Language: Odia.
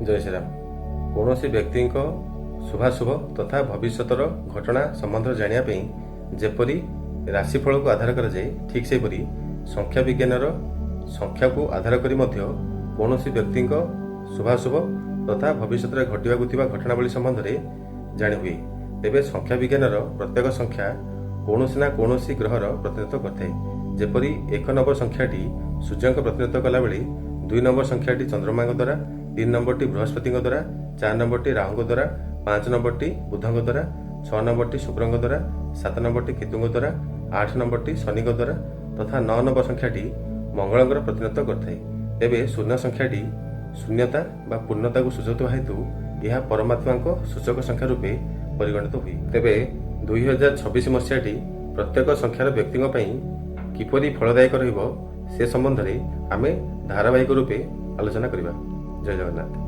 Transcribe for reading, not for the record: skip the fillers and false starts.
ଜୟ ଶ୍ରୀରାମ। କୌଣସି ବ୍ୟକ୍ତିଙ୍କ ଶୁଭାଶୁଭ ତଥା ଭବିଷ୍ୟତର ଘଟଣା ସମ୍ବନ୍ଧରେ ଜାଣିବା ପାଇଁ ଯେପରି ରାଶିଫଳକୁ ଆଧାର କରାଯାଏ, ଠିକ୍ ସେହିପରି ସଂଖ୍ୟା ବିଜ୍ଞାନର ସଂଖ୍ୟାକୁ ଆଧାର କରି ମଧ୍ୟ କୌଣସି ବ୍ୟକ୍ତିଙ୍କ ଶୁଭାଶୁଭ ତଥା ଭବିଷ୍ୟତରେ ଘଟିବାକୁ ଥିବା ଘଟଣାବଳୀ ସମ୍ବନ୍ଧରେ ଜାଣି ହୁଏ। ତେବେ ସଂଖ୍ୟା ବିଜ୍ଞାନର ପ୍ରତ୍ୟେକ ସଂଖ୍ୟା କୌଣସି ନା କୌଣସି ଗ୍ରହର ପ୍ରତିନିଧିତ୍ୱ କରିଥାଏ। ଯେପରି 1 ନମ୍ବର ସଂଖ୍ୟାଟି ସୂର୍ଯ୍ୟଙ୍କ ପ୍ରତିନିଧିତ୍ୱ କଲାବେଳେ, 2 ନମ୍ବର ସଂଖ୍ୟାଟି ଚନ୍ଦ୍ରମାଙ୍କ ଦ୍ୱାରା, 3 ନମ୍ବରଟି ବୃହସ୍ପତିଙ୍କ ଦ୍ୱାରା, 4 ନମ୍ବରଟି ରାହୁଙ୍କ ଦ୍ୱାରା, 5 ନମ୍ବରଟି ବୁଧଙ୍କ ଦ୍ୱାରା, 6 ନମ୍ବରଟି ଶୁକ୍ରଙ୍କ ଦ୍ୱାରା, 7 ନମ୍ବରଟି କେତୁଙ୍କ ଦ୍ୱାରା, 8 ନମ୍ବରଟି ଶନିଙ୍କ ଦ୍ୱାରା ତଥା 9 ନମ୍ବର ସଂଖ୍ୟାଟି ମଙ୍ଗଳଙ୍କର ପ୍ରତିନିଧିତ୍ୱ କରିଥାଏ। ତେବେ ଶୂନ୍ୟ ସଂଖ୍ୟାଟି ଶୂନ୍ୟତା ବା ପୂର୍ଣ୍ଣତାକୁ ସୂଚାଉଥିବା ହେତୁ ଏହା ପରମାତ୍ମାଙ୍କ ସୂଚକ ସଂଖ୍ୟା ରୂପେ ପରିଗଣିତ ହୁଏ। ତେବେ 2026 ମସିହାଟି ପ୍ରତ୍ୟେକ ସଂଖ୍ୟାର ବ୍ୟକ୍ତିଙ୍କ ପାଇଁ କିପରି ଫଳଦାୟକ ରହିବ, ସେ ସମ୍ବନ୍ଧରେ ଆମେ ଧାରାବାହିକ ରୂପେ ଆଲୋଚନା କରିବା। ଜୟ ଜଗନ୍ନାଥ।